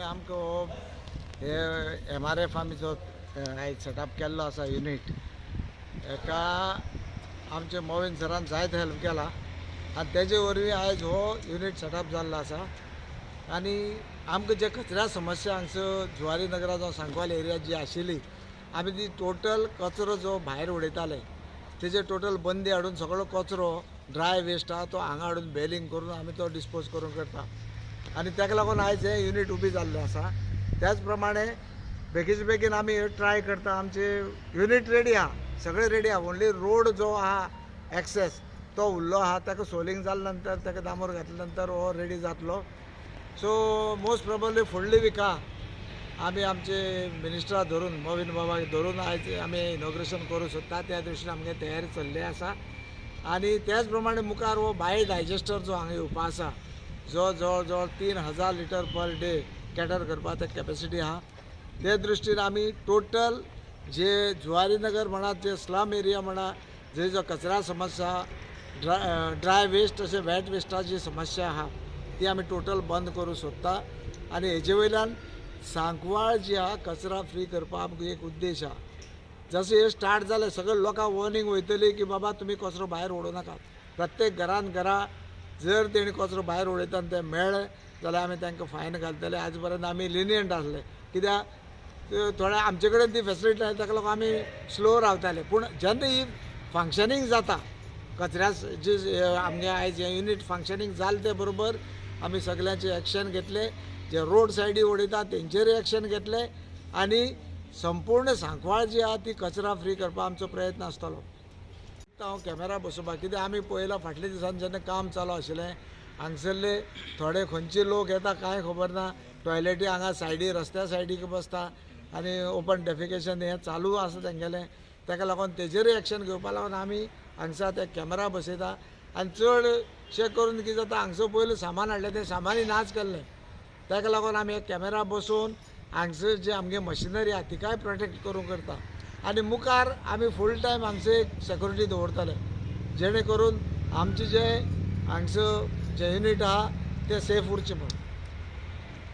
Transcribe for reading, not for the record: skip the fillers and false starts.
आमकां हो हे एमआरएफ आमी जो आयज सेटअप केल्लो आसा युनीट, हेका आमचे मोविन सरान जायत हेल्प केला आनी तेजे वरवीं आयज हो युनीट सेटअप जाल्लो आसा. आनी आमकां जे कचऱ्या समस्या हांगसर जुवारी नगरा जावं सांकवाल एरिया जी आशिल्ली, आमी ती टोटल कचरो जो भायर उडयताले तेजेर टोटल बंदी हाडून सगळो कचरो ड्राय वेस्ट आहा तो हांगा हाडून बेलिंग करून आमी तो डिस्पोज करूंक करता आनी ताका लागून आयज हें युनीट उबी जाल्लें आसा. त्याच प्रमाणे बेगीन बेगीन आमी ट्राय करता, आमचे युनीट रेडी आहा, सगळें रेडी आहा, ओन्ली रोड जो आहा एक्सेस तो उरलो आहा, ताका सोलिंग जाले नंतर ताका डांबर घातले नंतर हो रेडी जातलो. सो मोस्ट प्रोबेबली फुडल्या विका आमी आमचे मिनिस्टरा धरून मोविन बाबाक धरून आयज आमी इनॉग्रेशन करूंक सोदता. त्या दृश्टीन आमगे तयारी चल्ली आसा. आनी त्याच प्रमाणे मुखार हो बायो डायजेस्टर जो हांगा येवपा आसा, जो जवळ जवळ 3000 लिटर पर डे कॅटर करपाक ते कॅपेसिटी आहा, ते दृश्टीन आमी टोटल जे जुवारी नगर म्हणा, जे स्लम एरिया म्हणा, जे जो कचरा समस्या ड्राय वेस्ट तशें वेट वेस्टाची समस्या आहा ती आमी टोटल बंद करूंक सोदता. आनी हेजे वयल्यान सांकवाळ जी आहा कचरा फ्री करपाक आमकां एक उद्देश आहा. जशें हें स्टार्ट जालें सगळे लोकांक वॉर्निंग वयतली की बाबा तुमी कचरो भायर उडोवं नाकात. प्रत्येक घरान घरा जर तेणी कचरो भायर उडयता आनी तें मेळ्ळें जाल्यार आमी तांकां फायन घालतले. आज पर्यंत आमी लिनियंट आसले कित्याक थोडे आमचे कडेन ती फेसिलिटी आसा, ताका लागून आमी स्लो रावताले. पूण जेन्ना ही फंक्शनींग जाता कचऱ्या जी आमगे आयज हें युनीट फंक्शनींग जालें ते बरोबर आमी सगल्यांचे एक्शन घेतले, जे रोड सायडी उडयता तेंचेरूय एक्शन घेतले आनी संपूर्ण सांकवाळ जी आहा ती कचरा फ्री करपाक आमचो प्रयत्न आसतलो. हांव कॅमेरा बसोवपाक कित्याक आमी पळयलां फाटल्या दिसान जेन्ना काम चालू आशिल्लें हांगसरले थोडे खंयचे लोक येता कांय खबर ना, टॉयलेटी हांगा सायडी रस्त्या सायडीक बसता आनी ओपन डेफिकेशन हें चालू आसा तेंगेलें. ताका लागून तेजेरूय एक्शन घेवपा लागून आमी हांगसर ते कॅमेरा बसयता. आनी चडशें करून कितें जाता, हांगसर पयलू सामान हाडलें तें सामानय नाच केल्लें, ताका लागून आमी एक कॅमेरा बसोवन हांगसर जे आमगे मशिनरी आहा तिकाय प्रोटेक्ट करूंक करता. आनी मुखार आमी फूल टायम हांगसर एक सेक्युरिटी दवरतले जेणे करून आमचे जे हांगसर जे युनीट आहा ते सेफ उरचें म्हणून.